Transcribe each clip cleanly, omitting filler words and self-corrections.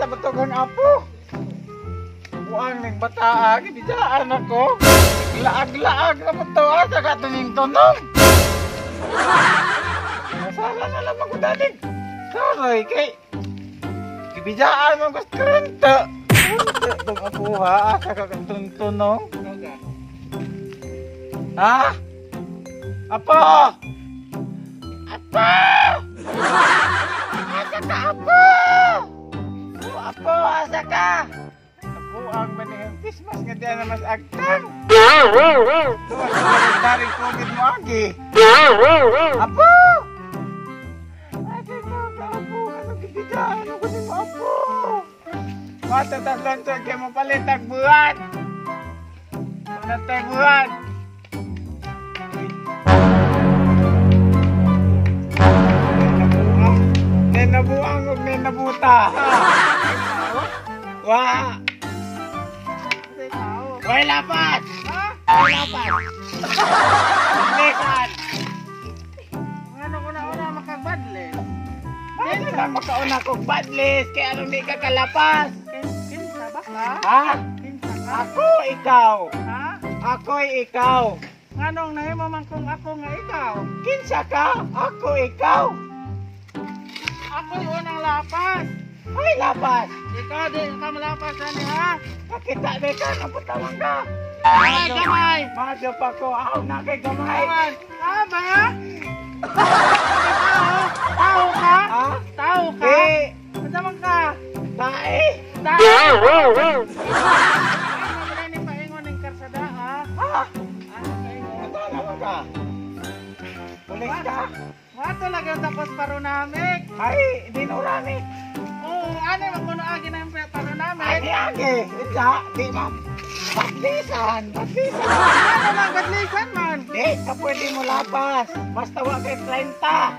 Sa batugang apo. Buang ning bataa, gibidaan ako. Laag-laag na mo to, asa ka tuning tunong. Masala na lang ako daling. Sorry, kay gibidaan mo ko krento. Krento tong apo ha, asa ka tuntunong. Ha? Apo! Apo! Asa ka, apo? Oh, apo, asa ka? Nabuang man yung Christmas nga diyan na mas agtang. Tuwa sa daring COVID mo agi. Apo! Asa ka, apo? Anong gibidaan? Ano ko mo, apo? Matatas lang siya kaya mo palit ang buhat. Palit ang buhat. Nabuang og nabuta. Wa. Way lapat. Ha? Way lapat. Lesan. Ngano ko na una makagbadles? Bakit na makauna kog badles kay anong di ka kalapas? Kinsa ba ka? Ha? Kinsa ka? Ako ikaw. Ha? Ako'y ikaw. Nganong nahimo man kung ako nga ikaw? Kinsa ka? Ako ikaw. Ako'y unang lapas. Ay, lapas. Ikaw, di ka malapas ani ha? Nakita di ka, naputawang ka. Ay, gamay. Madyo pa ko, aw na kay gamay. Aba? Tao? Tao ka? Ha? Tao ka? Di. Ano man ka? Tae. Tae. Ano man ni paingon ng karsada ha? Ha? Ano paingon? Ano naman ka? Pulis ka? Wato lagi ang tapos parunamik. Ay, dinuramik. Oo, ano yung makuno agi na yung parunamik? Ay, di agi. Insa, di ma'am. Badlisan, badlisan. Ano man, badlisan man? Di, ka pwede mo lapas. Basta wa kay 30.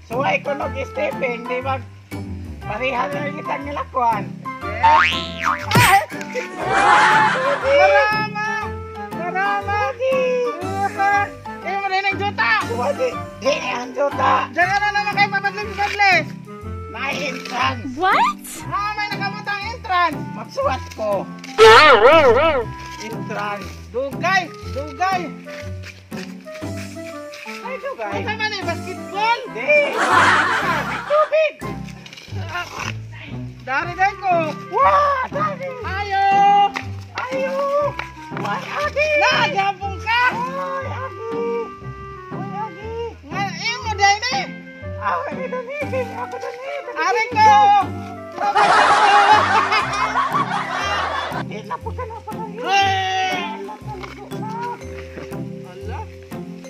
Suway ko nog stepping, di ba? Pareha na kitang nilakwan. Marama! Marama! Eh, mo rin ang juta! Suwadi! Di ang juta! Diyan na naman kayo pabadlis-badlis! May entrance! What? Ha, may nakamutang entrance! Magsuwat ko! Entrance! Dugay! Dugay! Ay, dugay! Ano man eh, basketball? Di! Tubig! Dari day ko! Wah! Dari! Ayo! Ayo! Why, agi! Nagapong ka! Ay, agi! Ay, agi! Nga, imo day ni! Ay, dani! Ako dani! Ari ko! Di na po ka na pa kayo. Ala!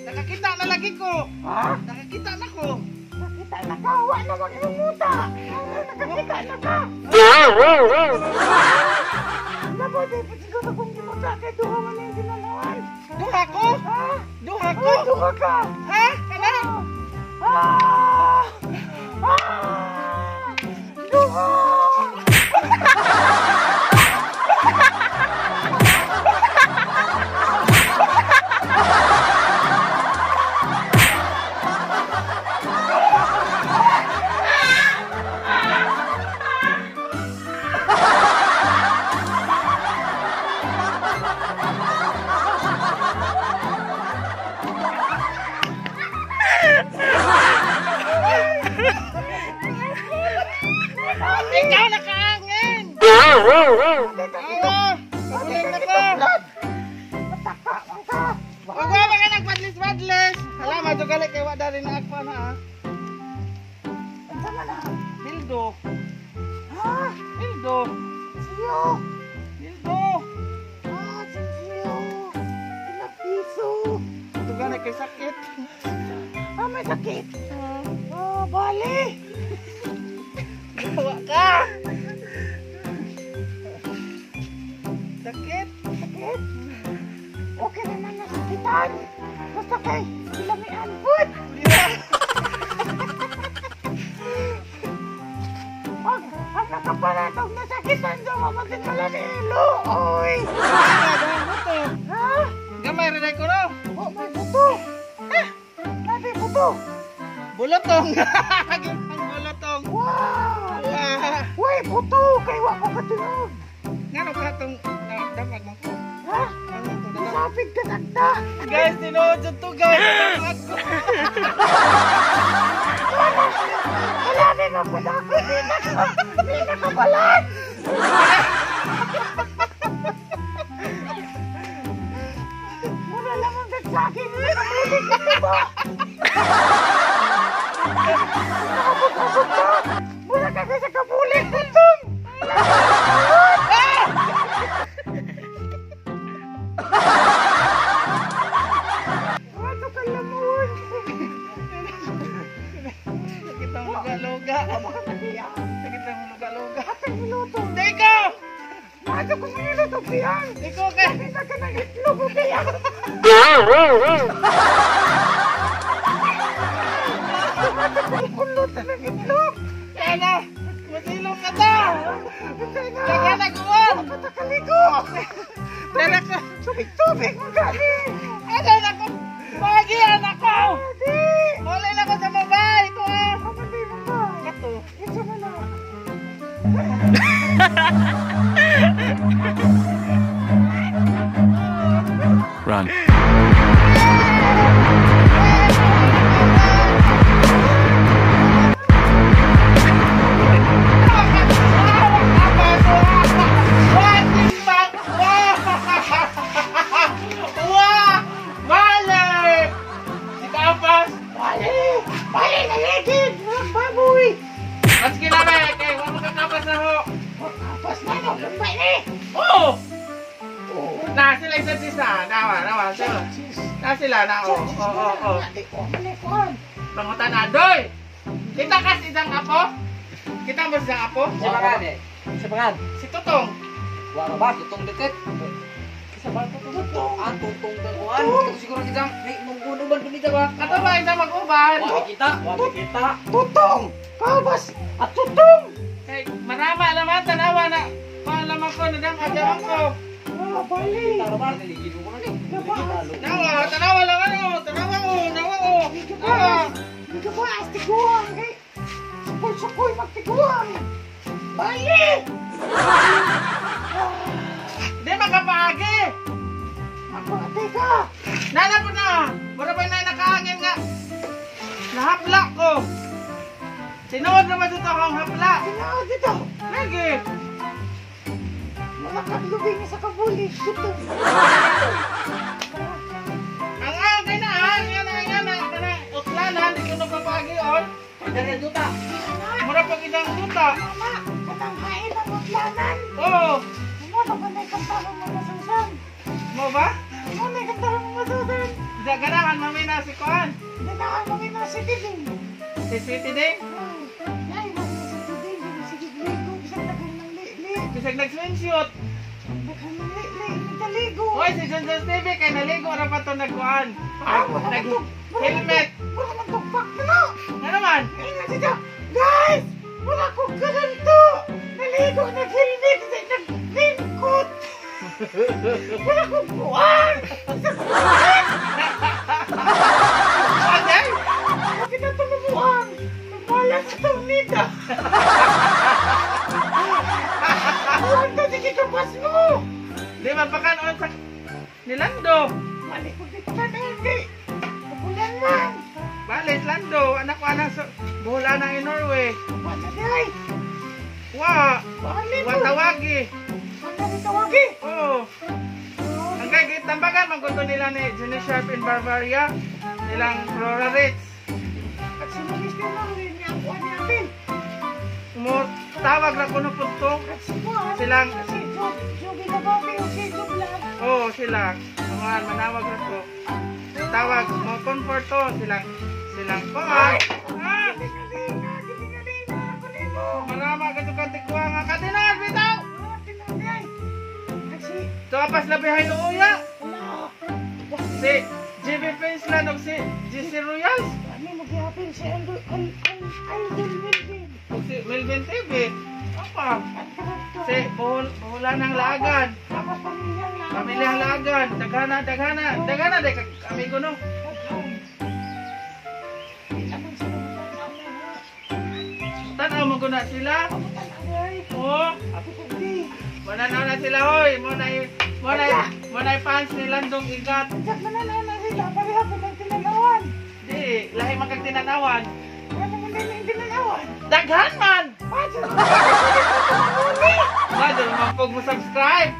Nakakita na lagi ko! Ha? Nakakita na ko! Nakita na ka! Wa na wag imong muta! Nakakita na ka! Labo, di pa siguro kung gimuta kay duha man yung ginanawan. Duha ko? Ha? Duha ko? Ay, duha ka! Ha? Kana? Ah! Ah! Duha! Ikaw nakaangin! Oo! Kabuling na ko! Mataka man ka! Huwag ba ka nagpadlis-padlis? Hala, madyo gali kay wala rin na akpa na ha. Unsa man na? Bildo. Ha? Bildo. Siyo! Bildo. Ah, siyo! Pila piso! Ito gani kay sakit. Ah, may sakit! Oh, bali! Gawa ka! Sakit! Sakit? Okay naman nasakitan! Basta kay ilamian pud! Ang nakaparatong nasakitan daw, mamatid pala ni Ilo! Oy! Ah, buto! Ha? Gamay rin ko no? Oh, may buto! Ha? Nabi buto! Bulotong! Ang bulotong! Wow! Tinog. Ngano ka tong damag mo ko? Ha? Masapit ka nagta. Guys, tinuod jud to guys. Damag ko. Wala na nga pala ako. Di na kabalan. Mura lang ang gagsagin. Nakamulig ka ba? Nakapag-asok ka. Mura ka kasi kabulig. Gutom. Ano ka lamon? Sakit ang luga-luga. Sakit ang luga-luga. Atang niluto. Teka! Ano ko niluto, Piang? Ikaw kay Kita ka ng itlog, Piang. Ano ko ikulutan ng itlog? Kana! Masilong ka ta! Teka! Kaya naguwan! Patakaligo! Dara ka! Tubig-tubig mo gani! Ano na ko? Pagi anak ko! Di! Muli na ko sa mobile ko ah! Kamali mo ba? Kato. Ito mo na. Run. Wah! Mali! Si Kapas! Mali! Mali na ligid! Walang baboy! Mas kinamay kay wa mo kakapas na ho. Kapas na no! Lambay ni! Oh! Na sila isa sisa. Nawa, nawa sila. Na sila na oh. Oh, oh, oh. Pangutan na doy. Kita kas isang apo? Kita mo isang apo? Si Pangan eh. Si Pangan. Si Tutong. Wala ba? Tutong dikit. Isa ba Tutong? Ah, tutong kang kuan. Ito siguro isang may mungguno ba dito ba? Kato ba isang mag-uban? Wa kita, wa kita. Tutong! Kabas! At tutong! Kay marama naman tanawa na. Paalaman ko na dang adyawan ko. Ah, bali! Tara ba? Naligid mo ko na ni. Nawa, tanawa lang ano, tanawa ko, nawa ko. Ah, Nagabaas, tiguang! Kay sukol-sukoy magtiguang! Bali! di makapaagi. Ako, teka! Nana po na. Mura pa na nakaangin nga. Nahapla ko. Sinuod naman dito akong hapla. Tinaw dito! Lagi. Wala kang lubing sa kabuli. Tutong! Ang angin na, ang yan, ang yan, ang kana utlanan, di ko nagpapaagi on. Dere duta. Mura pag isang duta. Mama! Katanghain ang utlanan! Oo. Ano ba na ikantahan mo masusan? Mo ba? Ano na ikantahan mo masusan? Ganahan mamina si Kuan. Ganahan mo na si Diding. Si Sweetie Ding. Ay, si Diding. Sige, ligo. Bisag daghan ng li-li. Bisag nag-swimsuit. Daghan ng li-li. Nagtaligo. Hoy, si Johnson TV kay naligo ra pa to nagkuan. Ah, wala Nag man tug. helmet. Wala man tugpak na no. Ano naman? Ay, nga dito. Guys! Wala kong ganito. Naligo, nag-helmet, nag-raincoat. Wala kong kuwan. Sa kuwan. Agay! Bakit na tumubuang? Nagbalas sa taunita. Buwan ka, sige kapas mo. Di mapakan sa nilando. Mali ko dito na kay. Kapulan man. Balit lando, anak ko anang buhula ng in Norway. Wala day. Wa, Bali wa tawagi. Wala ni tawagi. Oo. Ang kay tambagan man kuto nila ni Jenny Sharp in Bavaria, nilang Flora Ritz. At si Luis na lang rin niya ang kuwan natin. Mo tawag ra kuno pudto. At si Juan. Silang Si Joby Lababi o si Jublan. Oo, silang mga manawag ra ko. Tawag mo comfort to silang silang kuan. Ah, Gilingalinga, gilingalinga ako nimo. marama ka ka tikwa nga katinar bitaw. Ah, tinagay. At si, So apas labihay luya. wala. Si GB Finsland og si GC Royals. Ano magyapin si Aldol, Al, Al, Aldol Melvin. Og si Melvin TV. Apa? At karakter. Si buhol buhula ng laagan. Tapos pamilyang lang. Pamilyang laagan. Daghana, daghana. Daghana day kag amigo no. Daghan. Di naman sila matanaw na ha. Tan-aw mo guna sila. Ako tanaw ay. Oh, Ako kung di. Mananaw na sila, hoy. Mo na fans ni Landong Igat. Jack, mananaw na sila. Pareha po ng tinanawan. Di, lahi man kag tinanawan. Ano man din ang tinanawan? Daghan man! Paano? Badal man pog mo subscribe.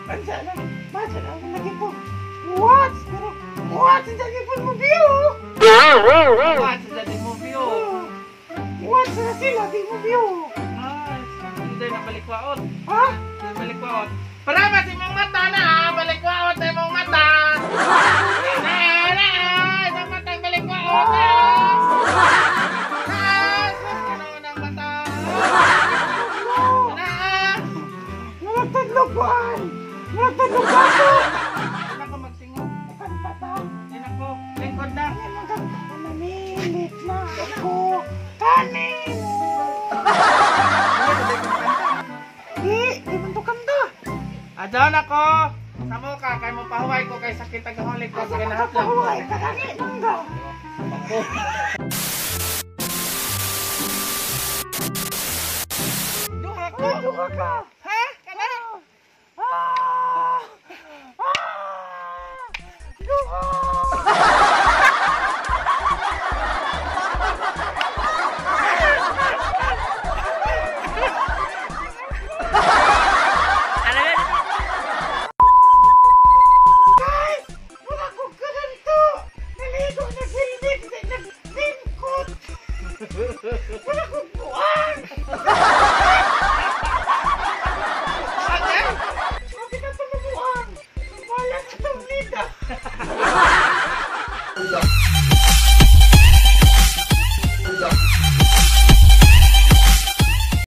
Pansa lang. Pansa lang. Lagi po. What? Pero, what? Sa lagi po mo view. Watch sa di mo view. What? Sa sila, di mo view. Ah, hindi na balikwaot. Ha? Hindi balikwaot. Para ba si mong mata na, ah? Balikwaot na imong mata. Na, na, isang mata balikwaot na. Na, sus, kinoo ng mata. Na, Nagtadlukan! Nagtadlukan ko! Hindi ako magsingo. Kanta ta. Hindi na ko. Lingkod na. Ano ka? Namilit na ako kanimo. Di, di man to kanta. Adon ako. Samo ka, kay mo pahuway ko kay sakit tagaholik ko. Asa Kaya man ka nahatlog ko. pahuway? Kadani mangga. Duha ko. Ay, duha ka. Ha? Kana? Ah! Ah! Duha! Guys! Wala kong kaganto! Naligo, naghilbit, naglingkot! Wala kong buwan! Ate? Bakit na ito mabuang? Wala sa itong lida!